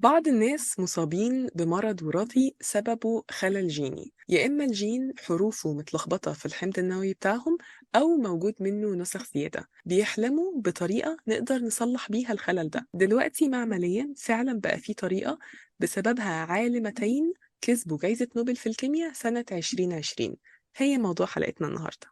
بعض الناس مصابين بمرض وراثي سببه خلل جيني، يا إما الجين حروفه متلخبطة في الحمض النووي بتاعهم أو موجود منه نسخ زيادة. بيحلموا بطريقة نقدر نصلح بيها الخلل ده. دلوقتي معمليا فعلا بقى في طريقة بسببها عالمتين كسبوا جايزة نوبل في الكيمياء سنة 2020. هي موضوع حلقتنا النهاردة.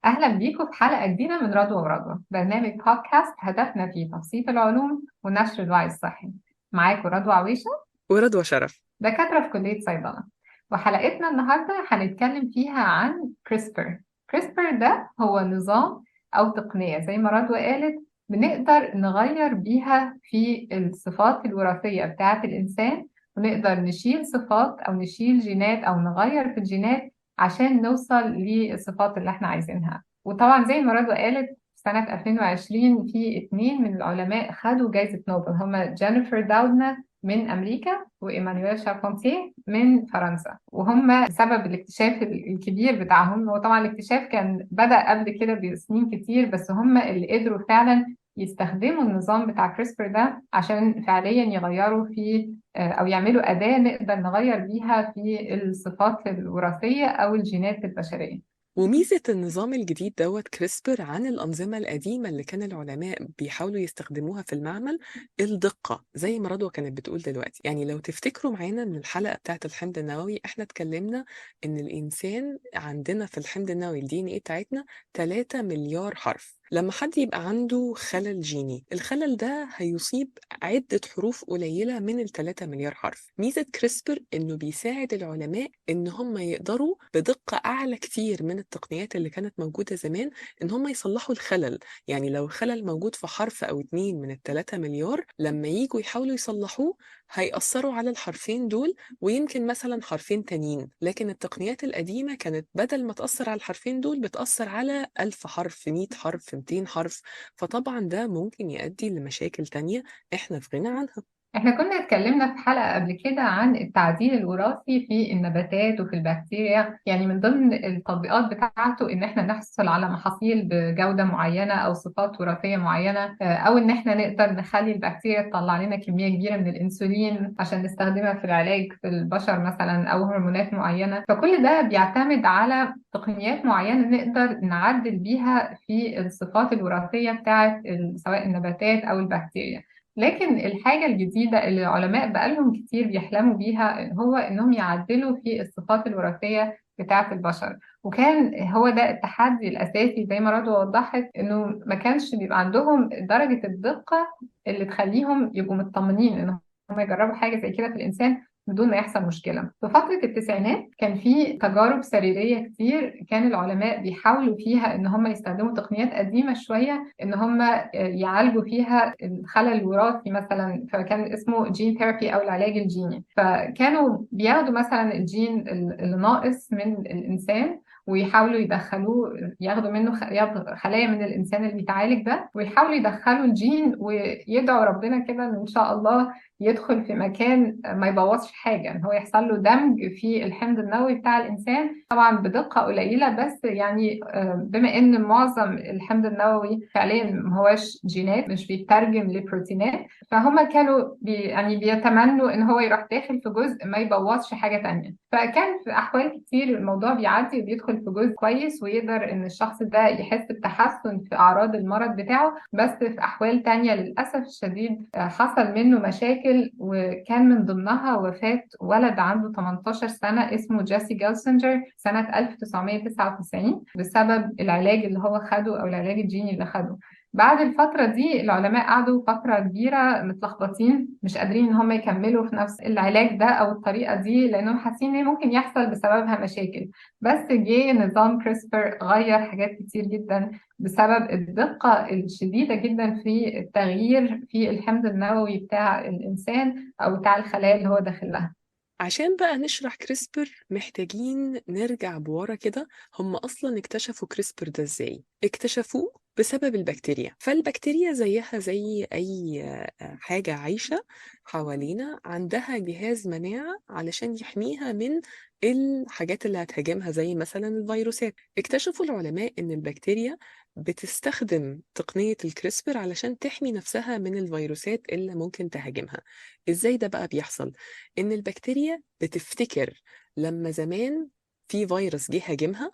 أهلا بيكم في حلقة جديدة من رضوى ورضوى، برنامج بودكاست هدفنا فيه تبسيط العلوم ونشر الوعي الصحي. معاكم رضوى عويشة ورضوى شرف، دكاترة في كلية صيدلة. وحلقتنا النهاردة هنتكلم فيها عن كريسبر. كريسبر ده هو نظام أو تقنية زي ما رضوى قالت بنقدر نغير بيها في الصفات الوراثية بتاعة الإنسان، ونقدر نشيل صفات أو نشيل جينات أو نغير في الجينات عشان نوصل للصفات اللي احنا عايزينها. وطبعا زي ما رضوى قالت سنة 2020 في 2 من العلماء خدوا جايزة نوبل، هما جينيفر داودنا من أمريكا وإيمانويل شاربانتيه من فرنسا، وهم سبب الاكتشاف الكبير بتاعهم. وطبعا الاكتشاف كان بدأ قبل كده بسنين كتير، بس هم اللي قدروا فعلا يستخدموا النظام بتاع كريسبر ده عشان فعليا يغيروا في أو يعملوا أداة نقدر نغير بيها في الصفات الوراثية أو الجينات البشرية. وميزة النظام الجديد دوت كريسبر عن الأنظمة القديمة اللي كان العلماء بيحاولوا يستخدموها في المعمل الدقة، زي ما رضوى كانت بتقول دلوقتي. يعني لو تفتكروا معانا من الحلقة بتاعت الحمض النووي احنا اتكلمنا إن الإنسان عندنا في الحمض النووي ال DNA بتاعتنا 3 مليار حرف. لما حد يبقى عنده خلل جيني، الخلل ده هيصيب عدة حروف قليلة من 3 مليار حرف. ميزة كريسبر إنه بيساعد العلماء إن هم يقدروا بدقة أعلى كتير من التقنيات اللي كانت موجودة زمان إن هم يصلحوا الخلل. يعني لو الخلل موجود في حرف أو 2 من 3 مليار، لما ييجوا يحاولوا يصلحوه هيأثروا على الحرفين دول ويمكن مثلا حرفين تانيين. لكن التقنيات القديمة كانت بدل ما تأثر على الحرفين دول بتأثر على 1000 حرف، 100 حرف، 200 حرف، فطبعا ده ممكن يؤدي لمشاكل تانية احنا في غنى عنها. احنا كنا اتكلمنا في حلقة قبل كده عن التعديل الوراثي في النباتات وفي البكتيريا. يعني من ضمن التطبيقات بتاعته ان احنا نحصل على محاصيل بجودة معينة او صفات وراثية معينة، او ان احنا نقدر نخلي البكتيريا تطلع لنا كمية كبيرة من الانسولين عشان نستخدمها في العلاج في البشر مثلا، او هرمونات معينة. فكل ده بيعتمد على تقنيات معينة نقدر نعدل بيها في الصفات الوراثية بتاعت سواء النباتات او البكتيريا. لكن الحاجة الجديدة اللي العلماء بقالهم كتير بيحلموا بيها هو إنهم يعدلوا في الصفات الوراثية بتاعة البشر. وكان هو ده التحدي الأساسي زي ما رضوى وضحت، إنه ما كانش بيبقى عندهم درجة الدقة اللي تخليهم يبقوا مطمنين إنهم يجربوا حاجة زي كده في الإنسان بدون ما يحصل مشكلة. في فترة التسعينات كان في تجارب سريرية كتير كان العلماء بيحاولوا فيها إن هم يستخدموا تقنيات قديمة شوية إن هم يعالجوا فيها الخلل الوراثي مثلا، فكان اسمه gene therapy أو العلاج الجيني. فكانوا بياخدوا مثلا الجين اللي ناقص من الإنسان ويحاولوا يدخلوه، ياخدوا منه خلايا من الإنسان اللي بيتعالج ده، ويحاولوا يدخلوا الجين ويدعوا ربنا كده إن شاء الله يدخل في مكان ما يبوظش حاجة، إن هو يحصل له دمج في الحمض النووي بتاع الإنسان، طبعا بدقة قليلة. بس يعني بما إن معظم الحمض النووي فعليا ما هواش جينات، مش بيترجم لبروتينات، فهما كانوا يعني بيتمنوا إن هو يروح داخل في جزء ما يبوظش حاجة تانية. فكان في أحوال كتير الموضوع بيعدي وبيدخل في جزء كويس ويقدر إن الشخص ده يحس بتحسن في أعراض المرض بتاعه، بس في أحوال تانية للأسف الشديد حصل منه مشاكل، وكان من ضمنها وفاة ولد عنده 18 سنة اسمه جيسي جيلسنجر سنة 1999 بسبب العلاج اللي هو خده أو العلاج الجيني اللي خده. بعد الفترة دي العلماء قعدوا فترة كبيرة متلخبطين، مش قادرين إن هم يكملوا في نفس العلاج ده أو الطريقة دي، لأنهم حاسين إن ممكن يحصل بسببها مشاكل. بس جه نظام كريسبر غير حاجات كتير جدا بسبب الدقة الشديدة جدا في التغيير في الحمض النووي بتاع الإنسان أو بتاع الخلايا اللي هو داخل لها. عشان بقى نشرح كريسبر محتاجين نرجع بورا كده. هم أصلا اكتشفوا كريسبر ده إزاي؟ اكتشفوه بسبب البكتيريا. فالبكتيريا زيها زي أي حاجة عايشة حوالينا، عندها جهاز مناعة علشان يحميها من الحاجات اللي هتهاجمها زي مثلا الفيروسات. اكتشفوا العلماء إن البكتيريا بتستخدم تقنية الكريسبر علشان تحمي نفسها من الفيروسات اللي ممكن تهاجمها. إزاي ده بقى بيحصل؟ إن البكتيريا بتفتكر لما زمان في فيروس جه هاجمها،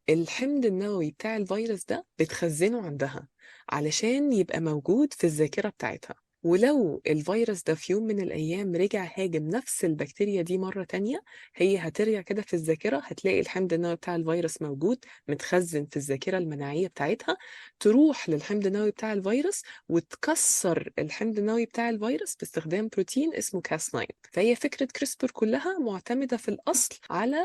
الحمض النووي بتاع الفيروس ده بتخزنه عندها علشان يبقى موجود في الذاكرة بتاعتها. ولو الفيروس ده في يوم من الأيام رجع هاجم نفس البكتيريا دي مرة تانية، هي هترجع كده في الذاكرة، هتلاقي الحمض النووي بتاع الفيروس موجود متخزن في الذاكرة المناعية بتاعتها، تروح للحمض النووي بتاع الفيروس وتكسر الحمض النووي بتاع الفيروس باستخدام بروتين اسمه كاس 9. فهي فكرة كريسبر كلها معتمدة في الأصل على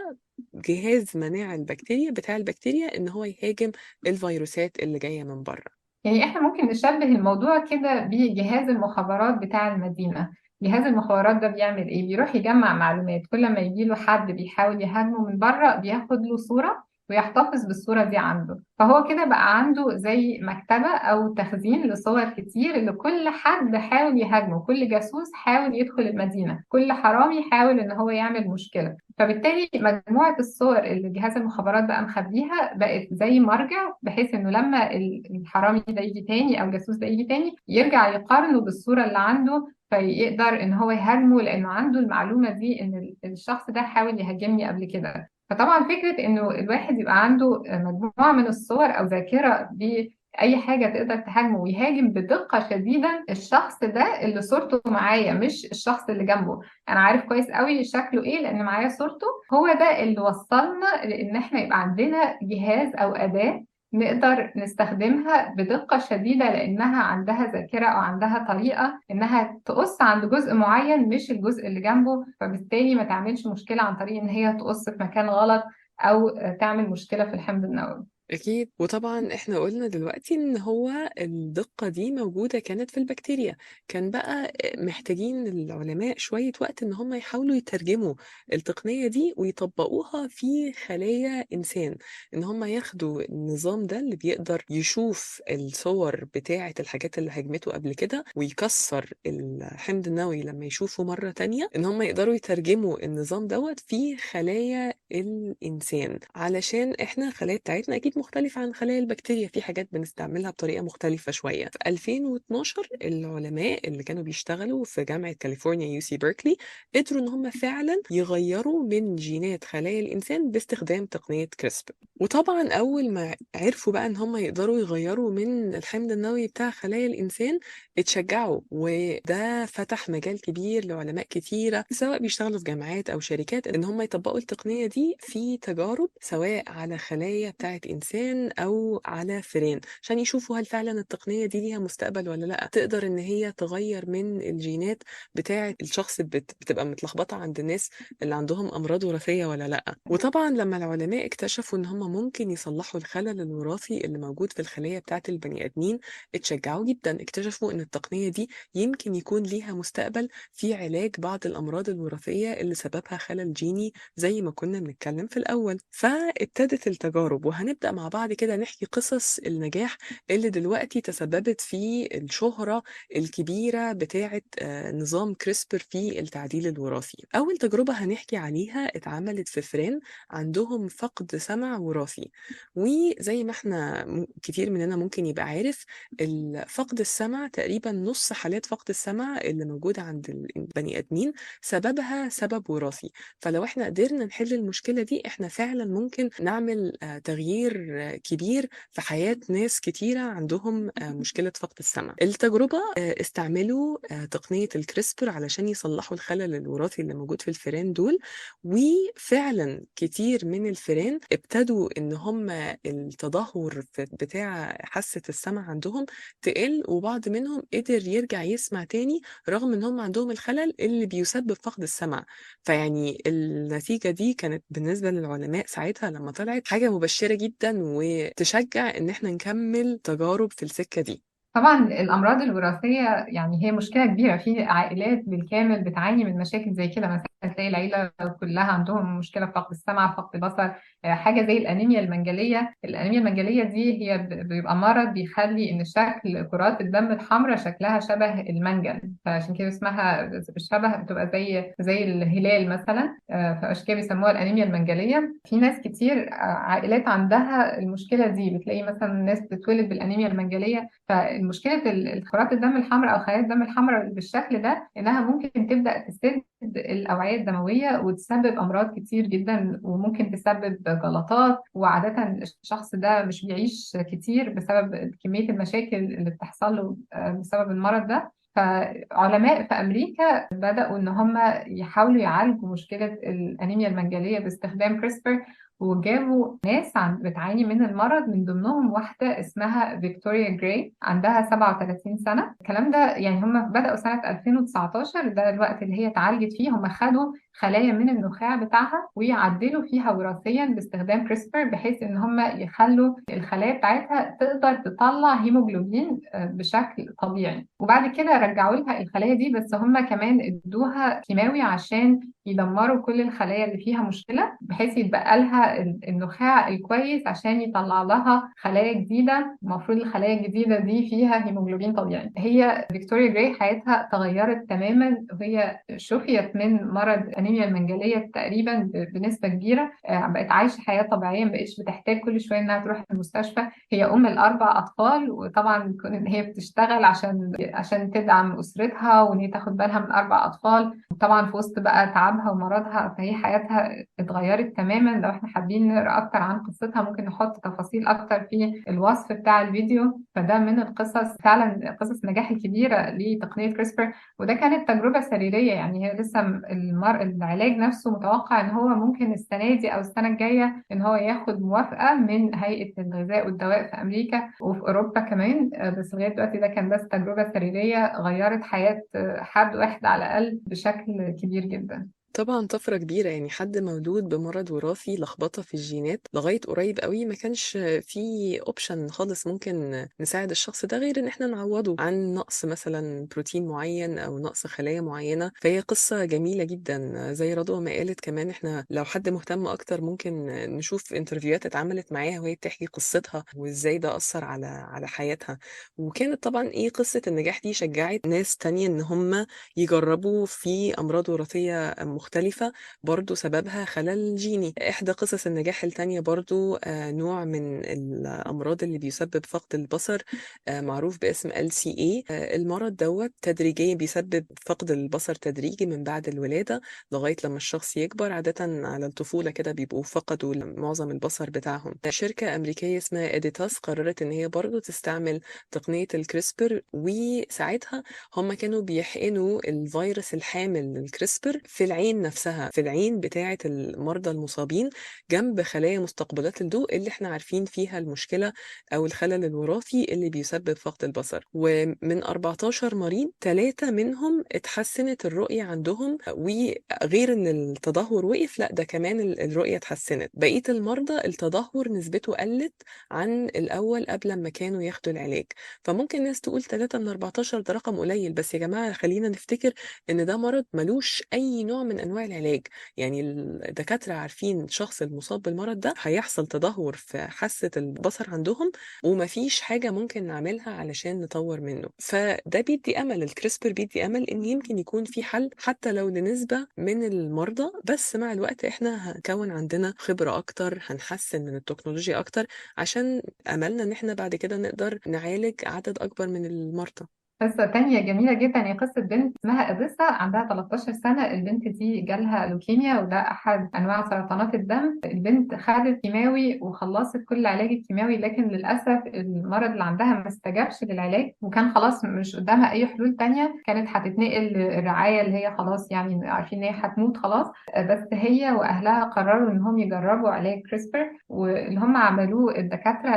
جهاز مناعة البكتيريا بتاع البكتيريا إن هو يهاجم الفيروسات اللي جاية من بره. يعني احنا ممكن نشبه الموضوع كده بجهاز المخابرات بتاع المدينة. جهاز المخابرات ده بيعمل ايه؟ بيروح يجمع معلومات، كل ما يجيله حد بيحاول يهاجمه من بره بياخد له صورة ويحتفظ بالصورة دي عنده، فهو كده بقى عنده زي مكتبة أو تخزين لصور كتير لكل حد حاول يهاجمه، كل جاسوس حاول يدخل المدينة، كل حرامي حاول إن هو يعمل مشكلة. فبالتالي مجموعة الصور اللي جهاز المخابرات بقى مخبيها بقت زي مرجع، بحيث إنه لما الحرامي ده يجي تاني أو الجاسوس ده يجي تاني يرجع يقارنه بالصورة اللي عنده، فيقدر إن هو يهاجمه لأنه عنده المعلومة دي إن الشخص ده حاول يهاجمني قبل كده. فطبعا فكرة إنه الواحد يبقى عنده مجموعة من الصور أو ذاكرة بأي حاجة تقدر تهاجمه ويهاجم بدقة شديدة الشخص ده اللي صورته معايا مش الشخص اللي جنبه، أنا عارف كويس قوي شكله إيه لأن معايا صورته، هو ده اللي وصلنا لإن إحنا يبقى عندنا جهاز أو أداة نقدر نستخدمها بدقة شديدة لأنها عندها ذاكرة أو عندها طريقة إنها تقص عند جزء معين مش الجزء اللي جنبه، فبالتالي ما تعملش مشكلة عن طريق إن هي تقص في مكان غلط أو تعمل مشكلة في الحمض النووي. أكيد. وطبعا إحنا قلنا دلوقتي إن هو الدقة دي موجودة كانت في البكتيريا، كان بقى محتاجين العلماء شوية وقت إن هم يحاولوا يترجموا التقنية دي ويطبقوها في خلايا إنسان، إن هم ياخدوا النظام ده اللي بيقدر يشوف الصور بتاعة الحاجات اللي هاجمته قبل كده ويكسر الحمض النووي لما يشوفه مرة تانية، إن هم يقدروا يترجموا النظام دوت في خلايا الإنسان، علشان إحنا الخلايا بتاعتنا أكيد مختلفة عن خلايا البكتيريا، في حاجات بنستعملها بطريقة مختلفة شوية. في 2012 العلماء اللي كانوا بيشتغلوا في جامعة كاليفورنيا UC بيركلي قدروا إن هم فعلا يغيروا من جينات خلايا الإنسان باستخدام تقنية كريسبر. وطبعا أول ما عرفوا بقى إن هم يقدروا يغيروا من الحمض النووي بتاع خلايا الإنسان اتشجعوا، وده فتح مجال كبير لعلماء كتيرة سواء بيشتغلوا في جامعات أو شركات إن هم يطبقوا التقنية دي في تجارب سواء على خلايا بتاعة إنسان أو على فئران، عشان يشوفوا هل فعلا التقنية دي ليها مستقبل ولا لأ، تقدر إن هي تغير من الجينات بتاعة الشخص بتبقى متلخبطة عند الناس اللي عندهم أمراض وراثية ولا لأ. وطبعا لما العلماء اكتشفوا إن هم ممكن يصلحوا الخلل الوراثي اللي موجود في الخلية بتاعة البني آدمين اتشجعوا جدا، اكتشفوا إن التقنية دي يمكن يكون ليها مستقبل في علاج بعض الأمراض الوراثية اللي سببها خلل جيني زي ما كنا بنتكلم في الأول. فابتدت التجارب، وهنبدأ مع بعض كده نحكي قصص النجاح اللي دلوقتي تسببت في الشهرة الكبيرة بتاعة نظام كريسبر في التعديل الوراثي. أول تجربة هنحكي عليها اتعملت في فئران عندهم فقد سمع وراثي، وزي ما احنا كتير مننا ممكن يبقى عارف فقد السمع تقريبا نص حالات فقد السمع اللي موجودة عند البني آدمين سببها سبب وراثي. فلو احنا قدرنا نحل المشكلة دي احنا فعلا ممكن نعمل تغيير كبير في حياة ناس كتيرة عندهم مشكلة فقد السمع. التجربة استعملوا تقنية الكريسبر علشان يصلحوا الخلل الوراثي اللي موجود في الفئران دول، وفعلا كتير من الفئران ابتدوا ان هم التدهور بتاع حاسة السمع عندهم تقل، وبعض منهم قدر يرجع يسمع تاني رغم ان هم عندهم الخلل اللي بيسبب فقد السمع. فيعني النتيجة دي كانت بالنسبة للعلماء ساعتها لما طلعت حاجة مبشرة جدا وتشجع ان احنا نكمل تجارب في السكة دي. طبعا الأمراض الوراثية يعني هي مشكلة كبيرة، في عائلات بالكامل بتعاني من مشاكل زي كده، مثلا تلاقي العيلة كلها عندهم مشكلة في فقد السمع، فقد البصر، حاجة زي الأنيميا المنجلية. الأنيميا المنجلية دي هي بيبقى مرض بيخلي إن شكل كرات الدم الحمراء شكلها شبه المنجل، فعشان كده اسمها شبه، بتبقى زي الهلال مثلا، فعشان كده بيسموها الأنيميا المنجلية. في ناس كتير عائلات عندها المشكلة دي، بتلاقي مثلا ناس بتتولد بالأنيميا المنجلية. فالمشكلة كرات الدم الحمراء أو خلايا الدم الحمراء بالشكل ده إنها ممكن تبدأ تسد الأوعية الدموية وتسبب أمراض كتير جدا، وممكن تسبب جلطات، وعادة الشخص ده مش بيعيش كتير بسبب كمية المشاكل اللي بتحصل له بسبب المرض ده. فعلماء في أمريكا بدأوا إن هم يحاولوا يعالجوا مشكلة الأنيميا المنجلية باستخدام كريسبر، وجابوا ناس بتعاني من المرض، من ضمنهم واحدة اسمها فيكتوريا جراي، عندها 37 سنة. الكلام ده يعني هم بدأوا سنة 2019، ده الوقت اللي هي اتعالجت فيه. هم خدوا خلايا من النخاع بتاعها ويعدلوا فيها وراثيا باستخدام كريسبر، بحيث ان هم يخلوا الخلايا بتاعتها تقدر تطلع هيموجلوبين بشكل طبيعي. وبعد كده رجعوا لها الخلايا دي، بس هم كمان ادوها كيماوي عشان يدمروا كل الخلايا اللي فيها مشكلة، بحيث يتبقى لها النخاع الكويس عشان يطلع لها خلايا جديدة. المفروض الخلايا الجديدة دي فيها هيموجلوبين طبيعي. هي فيكتوريا جراي حياتها تغيرت تماما، وهي شفيت من مرض أنيميا المنجلية تقريبا بنسبة كبيرة، بقت عايشة حياة طبيعية، ما بقتش بتحتاج كل شوية انها تروح المستشفى. هي أم الأربع أطفال، وطبعا هي بتشتغل عشان تدعم أسرتها وإن هي تاخد بالها من 4 أطفال، طبعا في وسط بقى تعبها ومرضها. فهي حياتها اتغيرت تماما. لو احنا حابين نقرا اكتر عن قصتها ممكن نحط تفاصيل اكتر في الوصف بتاع الفيديو. فده من القصص فعلا، قصص النجاح الكبيرة لتقنيه كريسبر. وده كانت تجربه سريرية، يعني هي لسه العلاج نفسه متوقع ان هو ممكن السنة دي او السنة الجاية ان هو ياخد موافقة من هيئة الغذاء والدواء في امريكا وفي اوروبا كمان، بس لغاية دلوقتي ده كان بس تجربه سريرية غيرت حياة حد واحد على الاقل بشكل كبير جدا. طبعا طفرة كبيرة، يعني حد مولود بمرض وراثي لخبطة في الجينات لغاية قريب قوي ما كانش في option خالص ممكن نساعد الشخص ده غير ان احنا نعوضه عن نقص مثلا بروتين معين او نقص خلايا معينة. فهي قصة جميلة جدا. زي رضوى ما قالت كمان، احنا لو حد مهتم اكتر ممكن نشوف interview هات اتعملت معاها وهي بتحكي قصتها وازاي ده أثر على حياتها. وكانت طبعا ايه قصة النجاح دي شجعت ناس تانية ان هم يجربوا في امراض وراثية مختلفة برضو سببها خلل جيني. إحدى قصص النجاح التانية برضو نوع من الأمراض اللي بيسبب فقد البصر، معروف باسم LCA. المرض دوت تدريجيا بيسبب فقد البصر تدريجي من بعد الولادة لغاية لما الشخص يكبر، عادة على الطفولة كده بيبقوا فقدوا معظم البصر بتاعهم. شركة أمريكية اسمها Editas قررت إن هي برضو تستعمل تقنية الكريسبر، وساعتها هم كانوا بيحقنوا الفيروس الحامل للكريسبر في العين نفسها، في العين بتاعة المرضى المصابين جنب خلايا مستقبلات الضوء اللي احنا عارفين فيها المشكلة أو الخلل الوراثي اللي بيسبب فقد البصر. ومن 14 مريض 3 منهم اتحسنت الرؤية عندهم، وغير ان التدهور وقف، لا ده كمان الرؤية اتحسنت. بقية المرضى التدهور نسبته قلت عن الأول قبل ما كانوا ياخدوا العلاج. فممكن الناس تقول 3 من 14 ده رقم قليل، بس يا جماعة خلينا نفتكر ان ده مرض ملوش أي نوع من أنواع العلاج. يعني الدكاترة عارفين شخص المصاب بالمرض ده هيحصل تدهور في حاسة البصر عندهم ومفيش حاجة ممكن نعملها علشان نطور منه. فده بيدي أمل، الكريسبر بيدي أمل إن يمكن يكون في حل حتى لو لنسبة من المرضى، بس مع الوقت إحنا هنكون عندنا خبرة أكتر، هنحسن من التكنولوجيا أكتر، عشان أملنا إن إحنا بعد كده نقدر نعالج عدد أكبر من المرضى. قصة تانية جميلة جدا هي قصة بنت اسمها إديسا، عندها 13 سنة. البنت دي جالها لوكيميا، وده أحد أنواع سرطانات الدم. البنت خدت كيماوي وخلصت كل العلاج الكيماوي، لكن للأسف المرض اللي عندها ما استجابش للعلاج، وكان خلاص مش قدامها أي حلول تانية. كانت هتتنقل للرعاية اللي هي خلاص يعني عارفين إن هي هتموت خلاص، بس هي وأهلها قرروا إنهم يجربوا علاج كريسبر. واللي هم عملوه الدكاترة،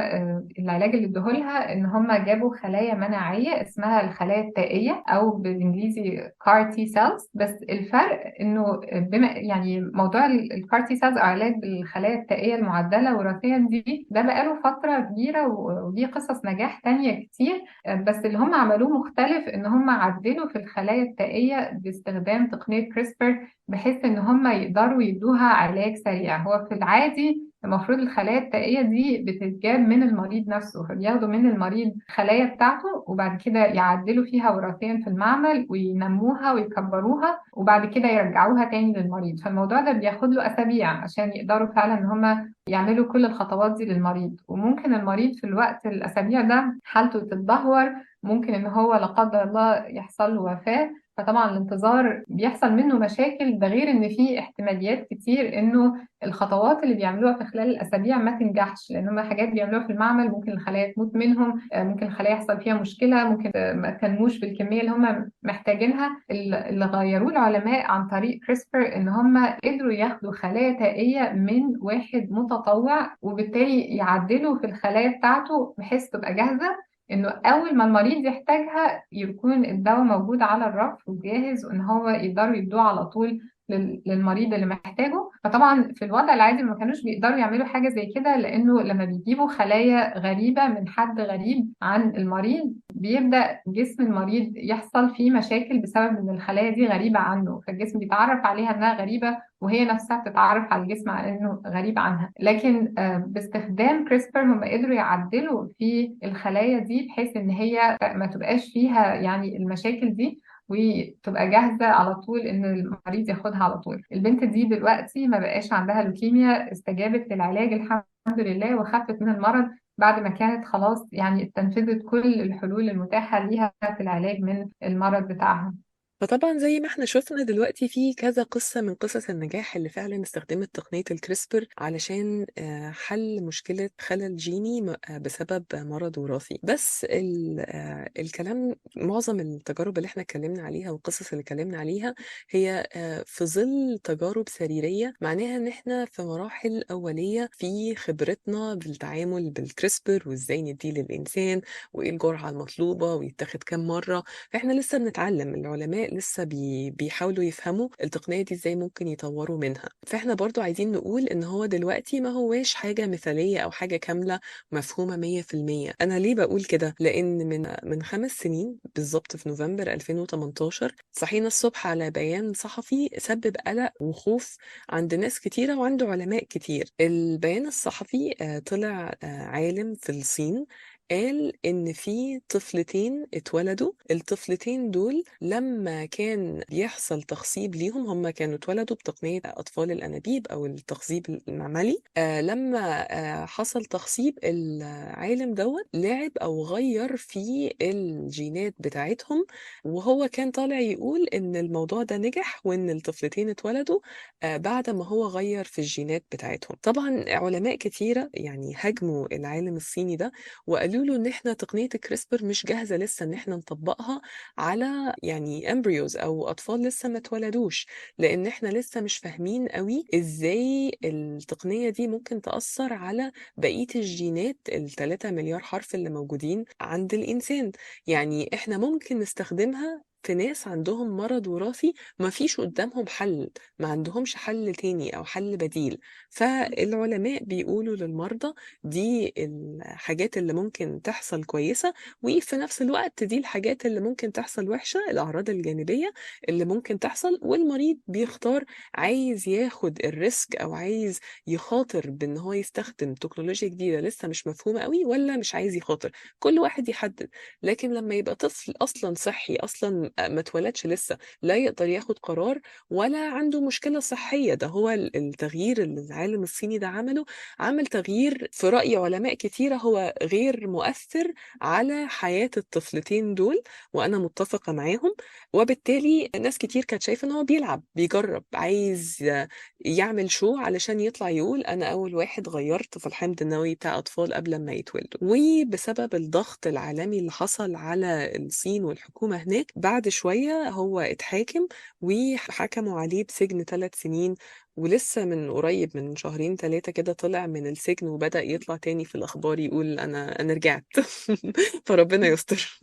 العلاج اللي ادوه لها، إن هم جابوا خلايا مناعية اسمها الخلايا التائية أو بالإنجليزي CAR T cells. بس الفرق إنه بما يعني موضوع ال CAR T cells أو علاج بالخلايا التائية المعدلة وراثيا دي، ده بقاله فترة كبيرة وليه قصص نجاح تانية كتير، بس اللي هم عملوه مختلف إن هم عدلوا في الخلايا التائية باستخدام تقنية كريسبر بحيث إن هم يقدروا يدوها علاج سريع. هو في العادي المفروض الخلايا التائية دي بتتجاب من المريض نفسه، فبياخدوا من المريض خلايا بتاعته وبعد كده يعدلوا فيها وراثيا في المعمل وينموها ويكبروها وبعد كده يرجعوها تاني للمريض. فالموضوع ده بياخد له أسابيع عشان يقدروا فعلا إن هما يعملوا كل الخطوات دي للمريض، وممكن المريض في الوقت الأسابيع ده حالته تتدهور، ممكن إن هو لا قدر الله يحصل له وفاة. فطبعا الانتظار بيحصل منه مشاكل، ده غير ان في احتماليات كتير انه الخطوات اللي بيعملوها في خلال الاسابيع ما تنجحش، لان هم حاجات بيعملوها في المعمل ممكن الخلايا تموت منهم، ممكن الخلايا يحصل فيها مشكلة، ممكن ما تنموش بالكمية اللي هم محتاجينها. اللي غيروه العلماء عن طريق كريسبر ان هم قدروا ياخدوا خلايا تائية من واحد متطوع، وبالتالي يعدلوا في الخلايا بتاعته بحيث تبقى جاهزة انه اول ما المريض يحتاجها يكون الدواء موجود على الرف وجاهز، وان هو يقدروا يدوه على طول للمريض اللي محتاجه. فطبعا في الوضع العادي ما كانوش بيقدروا يعملوا حاجة زي كده، لانه لما بيجيبوا خلايا غريبة من حد غريب عن المريض بيبدأ جسم المريض يحصل فيه مشاكل بسبب ان الخلايا دي غريبة عنه، فالجسم بيتعرف عليها انها غريبة وهي نفسها بتتعرف على الجسم على انه غريب عنها. لكن باستخدام كريسبر هم قدروا يعدلوا في الخلايا دي بحيث ان هي ما تبقاش فيها يعني المشاكل دي، وتبقى جاهزة على طول إن المريض ياخدها على طول. البنت دي دلوقتي ما بقاش عندها لوكيميا، استجابت للعلاج الحمد لله وخفت من المرض بعد ما كانت خلاص يعني استنفذت كل الحلول المتاحة ليها في العلاج من المرض بتاعها. فطبعا زي ما احنا شفنا دلوقتي في كذا قصة من قصص النجاح اللي فعلا استخدمت تقنية الكريسبر علشان حل مشكلة خلل جيني بسبب مرض وراثي. بس الكلام معظم التجارب اللي احنا اتكلمنا عليها والقصص اللي اتكلمنا عليها هي في ظل تجارب سريرية، معناها ان احنا في مراحل أولية في خبرتنا بالتعامل بالكريسبر وازاي نديه للإنسان وايه الجرعة المطلوبة ويتاخد كام مرة. فاحنا لسه بنتعلم، العلماء لسه بيحاولوا يفهموا التقنية دي ازاي ممكن يطوروا منها. فاحنا برضو عايزين نقول ان هو دلوقتي ما هواش حاجة مثالية او حاجة كاملة مفهومة 100%. انا ليه بقول كده؟ لان من 5 سنين بالظبط في نوفمبر 2018 صحينا الصبح على بيان صحفي سبب قلق وخوف عند ناس كتيرة وعند علماء كتير. البيان الصحفي طلع عالم في الصين قال إن في طفلتين اتولدوا، الطفلتين دول لما كان بيحصل تخصيب ليهم، هم كانوا اتولدوا بتقنية أطفال الأنابيب أو التخصيب المعملي، لما حصل تخصيب العالم دوت لعب أو غير في الجينات بتاعتهم، وهو كان طالع يقول إن الموضوع ده نجح وإن الطفلتين اتولدوا بعد ما هو غير في الجينات بتاعتهم. طبعا علماء كتيرة يعني هاجموا العالم الصيني ده وقالوا له ان احنا تقنية الكريسبر مش جاهزة لسه ان احنا نطبقها على يعني embryos او اطفال لسه ما اتولدوش، لان احنا لسه مش فاهمين قوي ازاي التقنية دي ممكن تأثر على بقية الجينات ال3 مليار حرف اللي موجودين عند الانسان. يعني احنا ممكن نستخدمها في ناس عندهم مرض وراثي ما فيش قدامهم حل، ما عندهمش حل تاني أو حل بديل، فالعلماء بيقولوا للمرضى دي الحاجات اللي ممكن تحصل كويسة، وفي نفس الوقت دي الحاجات اللي ممكن تحصل وحشة، الأعراض الجانبية اللي ممكن تحصل، والمريض بيختار عايز ياخد ال risk أو عايز يخاطر بأن هو يستخدم تكنولوجيا جديدة لسه مش مفهومة قوي ولا مش عايز يخاطر، كل واحد يحدد. لكن لما يبقى طفل أصلا صحي أصلا ما اتولدش لسه، لا يقدر ياخد قرار ولا عنده مشكلة صحية، ده هو التغيير اللي العالم الصيني ده عمله، عمل تغيير في رأي علماء كتيرة هو غير مؤثر على حياة الطفلتين دول، وأنا متفقة معاهم. وبالتالي ناس كتير كانت شايفة إن هو بيلعب، بيجرب، عايز يعمل شو علشان يطلع يقول أنا أول واحد غيرت في الحمض النووي بتاع أطفال قبل ما يتولدوا. وبسبب الضغط العالمي اللي حصل على الصين والحكومة هناك، بعد شوية هو اتحاكم وحكموا عليه بسجن 3 سنين، ولسه من قريب من 2 3 كده طلع من السجن وبدأ يطلع تاني في الأخبار يقول أنا رجعت. فربنا يستر.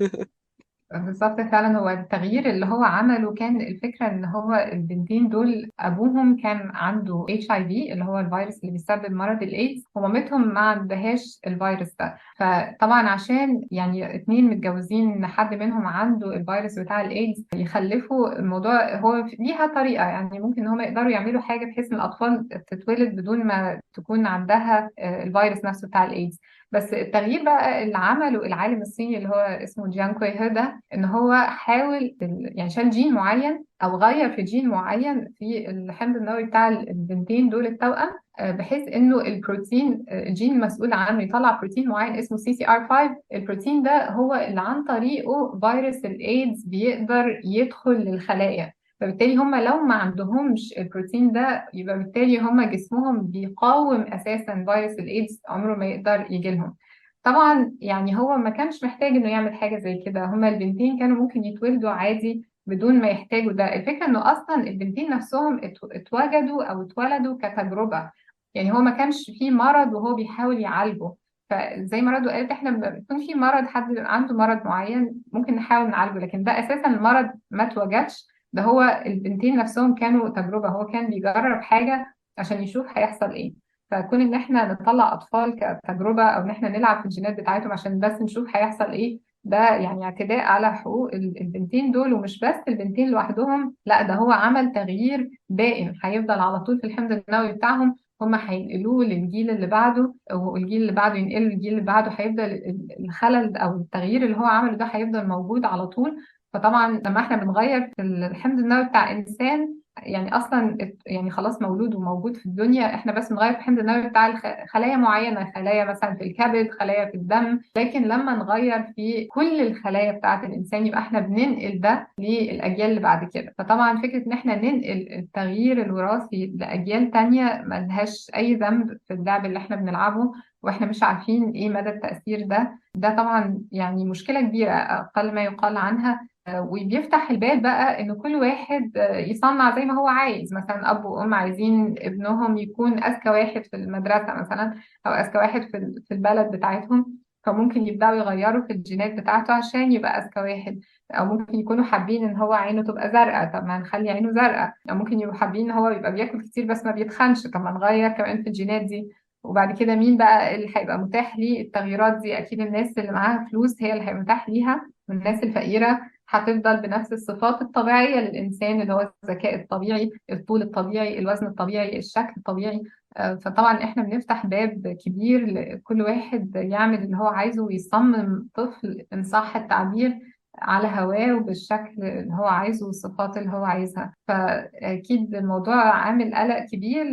بالظبط، فعلا هو التغيير اللي هو عمله كان الفكرة ان هو البنتين دول ابوهم كان عنده HIV اللي هو الفيروس اللي بيسبب مرض الايدز، ومامتهم ما عندهاش الفيروس ده. فطبعا عشان يعني 2 متجوزين حد منهم عنده الفيروس بتاع الايدز يخلفوا، الموضوع هو ليها طريقة، يعني ممكن ان هم يقدروا يعملوا حاجة بحيث ان الاطفال تتولد بدون ما تكون عندها الفيروس نفسه بتاع الايدز. بس التغيير بقى اللي عمله العالم الصيني اللي هو اسمه جيانكوي هو ده، ان هو حاول يعني شال جين معين او غير في جين معين في الحمض النووي بتاع البنتين دول التوأم، بحيث انه الجين المسؤول عنه يطلع بروتين معين اسمه CCR5. البروتين ده هو اللي عن طريقه فيروس الايدز بيقدر يدخل للخلايا، فبالتالي هم لو ما عندهمش البروتين ده يبقى بالتالي هم جسمهم بيقاوم اساسا فيروس الايدز، عمره ما يقدر يجي لهم. طبعا يعني هو ما كانش محتاج انه يعمل حاجة زي كده، هما البنتين كانوا ممكن يتولدوا عادي بدون ما يحتاجوا ده. الفكرة انه اصلا البنتين نفسهم اتوجدوا او اتولدوا كتجربة، يعني هو ما كانش فيه مرض وهو بيحاول يعالجه. فزي ما رضوى قالت احنا لما بيكون في مرض، حد عنده مرض معين ممكن نحاول نعالجه، لكن ده اساسا المرض ما اتوجدش، ده هو البنتين نفسهم كانوا تجربة، هو كان بيجرب حاجة عشان يشوف هيحصل ايه. فكون ان احنا نطلع اطفال كتجربة او ان احنا نلعب في الجينات بتاعتهم عشان بس نشوف هيحصل ايه، ده يعني اعتداء على حقوق البنتين دول. ومش بس البنتين لوحدهم، لا ده هو عمل تغيير دائم هيفضل على طول في الحمض النووي بتاعهم، هم هينقلوه للجيل اللي بعده، والجيل اللي بعده ينقله للجيل اللي بعده، هيفضل الخلل او التغيير اللي هو عمله ده هيفضل موجود على طول. فطبعا لما احنا بنغير في الحمض النووي بتاع انسان يعني اصلا يعني خلاص مولود وموجود في الدنيا، احنا بس بنغير في الحمض النووي بتاع خلايا معينة، خلايا مثلا في الكبد، خلايا في الدم، لكن لما نغير في كل الخلايا بتاعه الانسان يبقى احنا بننقل ده للاجيال اللي بعد كده. فطبعا فكرة ان احنا ننقل التغيير الوراثي لاجيال تانية ملهاش اي ذنب في اللعب اللي احنا بنلعبه، واحنا مش عارفين ايه مدى التأثير ده. ده طبعا يعني مشكلة كبيرة اقل ما يقال عنها، وبيفتح الباب بقى إن كل واحد يصنع زي ما هو عايز. مثلا أب وأم عايزين ابنهم يكون أذكى واحد في المدرسة مثلا، أو أذكى واحد في البلد بتاعتهم، فممكن يبدأوا يغيروا في الجينات بتاعته عشان يبقى أذكى واحد. أو ممكن يكونوا حابين إن هو عينه تبقى زرقاء، طب ما نخلي عينه زرقاء. أو ممكن يبقوا حابين إن هو يبقى بياكل كتير بس ما بيتخنش، طب ما نغير كمان في الجينات دي. وبعد كده مين بقى اللي هيبقى متاح ليه التغييرات دي؟ أكيد الناس اللي معاها فلوس هي اللي هيبقى متاح ليها، والناس الفقيرة هتفضل بنفس الصفات الطبيعية للإنسان اللي هو الذكاء الطبيعي، الطول الطبيعي، الوزن الطبيعي، الشكل الطبيعي. فطبعا احنا بنفتح باب كبير لكل واحد يعمل اللي هو عايزه ويصمم طفل إن صح التعبير على هواه وبالشكل اللي هو عايزه والصفات اللي هو عايزها. فأكيد الموضوع عامل قلق كبير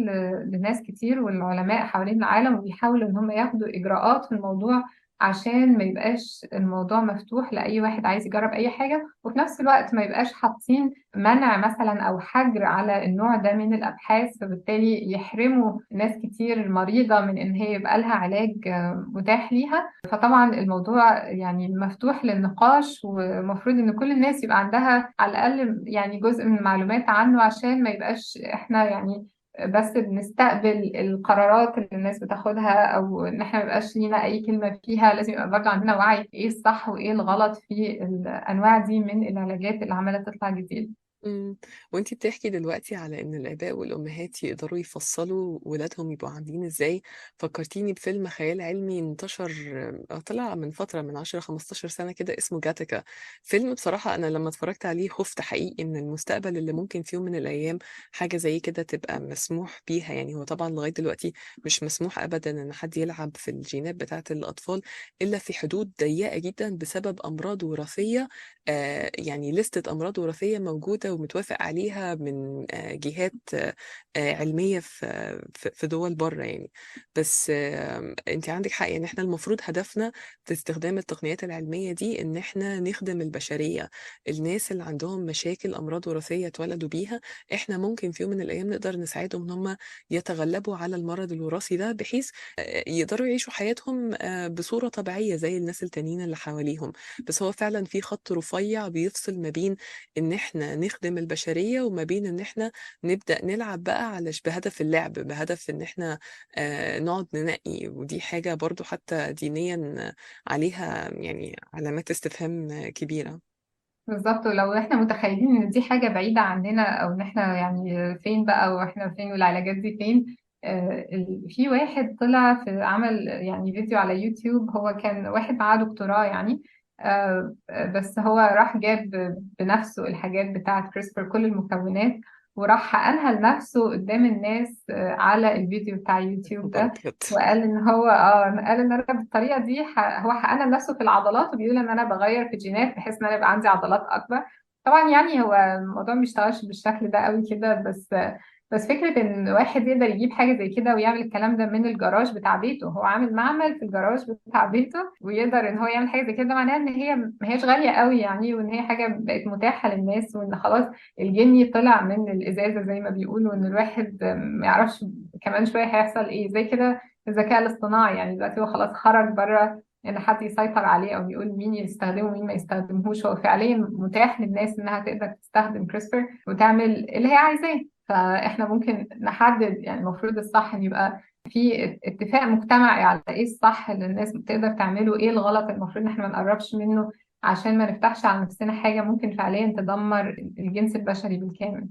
لناس كتير والعلماء حوالين العالم، وبيحاولوا إن هم ياخدوا إجراءات في الموضوع عشان ما يبقاش الموضوع مفتوح لأي واحد عايز يجرب أي حاجة، وفي نفس الوقت ما يبقاش حاطين منع مثلا أو حجر على النوع ده من الأبحاث، فبالتالي يحرموا ناس كتير مريضة من إن هي يبقى لها علاج متاح ليها. فطبعا الموضوع يعني مفتوح للنقاش، ومفروض إن كل الناس يبقى عندها على الأقل يعني جزء من المعلومات عنه، عشان ما يبقاش إحنا يعني بس بنستقبل القرارات اللي الناس بتاخدها، او ان احنا ما يبقاش لينا اي كلمة فيها. لازم يبقى برضه عندنا وعي ايه الصح وايه الغلط في الانواع دي من العلاجات اللي عمالة تطلع جديد. وانتي بتحكي دلوقتي على ان الاباء والامهات يقدروا يفصلوا ولادهم يبقوا عاملين ازاي، فكرتيني بفيلم خيال علمي انتشر، طلع من فترة من 10-15 سنة كده، اسمه جاتيكا. فيلم بصراحة انا لما اتفرجت عليه خفت حقيقي من المستقبل اللي ممكن في يوم من الايام حاجة زي كده تبقى مسموح بيها. يعني هو طبعا لغاية دلوقتي مش مسموح ابدا ان حد يلعب في الجينات بتاعة الاطفال الا في حدود ضيقة جدا بسبب امراض وراثية، يعني لستة امراض وراثية موجودة ومتوافق عليها من جهات علمية في دول بره يعني. بس انت عندك حق، يعني احنا المفروض هدفنا في استخدام التقنيات العلمية دي ان احنا نخدم البشرية. الناس اللي عندهم مشاكل امراض وراثية اتولدوا بيها، احنا ممكن في يوم من الايام نقدر نساعدهم ان هم يتغلبوا على المرض الوراثي ده، بحيث يقدروا يعيشوا حياتهم بصورة طبيعية زي الناس التانيين اللي حواليهم. بس هو فعلا في خط رفيع بيفصل ما بين ان احنا نخدم البشرية وما بين ان احنا نبدأ نلعب بقى على بهدف اللعب، بهدف ان احنا نقعد ننقي. ودي حاجة برضو حتى دينيا عليها يعني علامات استفهام كبيرة. بالظبط. ولو احنا متخيلين ان دي حاجة بعيدة عننا، او ان احنا يعني فين بقى واحنا فين والعلاجات دي فين، في واحد طلع في عمل يعني فيديو على يوتيوب، هو كان واحد معاه دكتوراه يعني، بس هو راح جاب بنفسه الحاجات بتاعة كريسبر كل المكونات، وراح حقنها لنفسه قدام الناس على الفيديو بتاع يوتيوب ده، وقال ان هو قال ان انا بالطريقة دي هو حقنها لنفسه في العضلات، وبيقول ان انا بغير في جينات بحيث ان انا يبقى عندي عضلات اكبر. طبعا يعني هو الموضوع ما بيشتغلش بالشكل ده قوي كده، بس فكرة ان واحد يقدر يجيب حاجة زي كده ويعمل الكلام ده من الجراج بتاع بيته، هو عامل معمل في الجراج بتاع بيته ويقدر ان هو يعمل حاجة زي كده، معناها ان هي ما هياش غالية قوي يعني، وان هي حاجة بقت متاحة للناس، وان خلاص الجني طلع من الإزازة زي ما بيقولوا، وان الواحد ما يعرفش كمان شوية هيحصل ايه. زي كده الذكاء الاصطناعي يعني دلوقتي هو خلاص خرج بره ان حد يسيطر عليه او يقول مين يستخدمه ومين ما يستخدمهوش، هو فعليا متاح للناس انها تقدر تستخدم كريسبر وتعمل اللي هي عايزاه. فاحنا ممكن نحدد يعني المفروض الصح ان يبقى في اتفاق مجتمعي على ايه الصح اللي الناس بتقدر تعمله، ايه الغلط المفروض ان احنا ما نقربش منه، عشان ما نفتحش على نفسنا حاجة ممكن فعليا تدمر الجنس البشري بالكامل.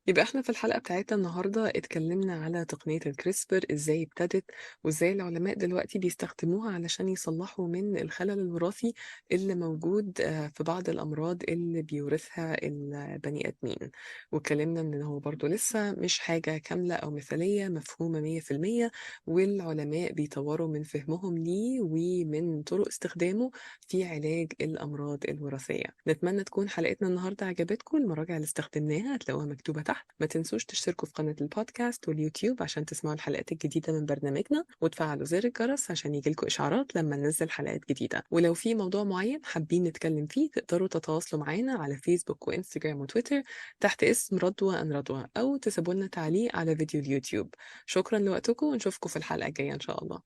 يبقى احنا في الحلقة بتاعتنا النهاردة اتكلمنا على تقنية الكريسبر، ازاي ابتدت وازاي العلماء دلوقتي بيستخدموها علشان يصلحوا من الخلل الوراثي اللي موجود في بعض الأمراض اللي بيورثها البني آدمين. واتكلمنا ان هو برضو لسه مش حاجة كاملة أو مثالية مفهومة 100%، والعلماء بيطوروا من فهمهم ليه ومن طرق استخدامه في علاج الأمراض الوراثية. نتمنى تكون حلقتنا النهاردة عجبتكم. المراجع اللي استخدمناها هتلاقوها مكتوبة تحت. ما تنسوش تشتركوا في قناة البودكاست واليوتيوب عشان تسمعوا الحلقات الجديدة من برنامجنا، وتفعلوا زر الجرس عشان يجيلكوا إشعارات لما ننزل حلقات جديدة. ولو في موضوع معين حابين نتكلم فيه تقدروا تتواصلوا معانا على فيسبوك وإنستجرام وتويتر تحت اسم رضوى أن رضوى، أو تسيبوا لنا تعليق على فيديو اليوتيوب. شكرا لوقتكم، ونشوفكم في الحلقة الجاية إن شاء الله.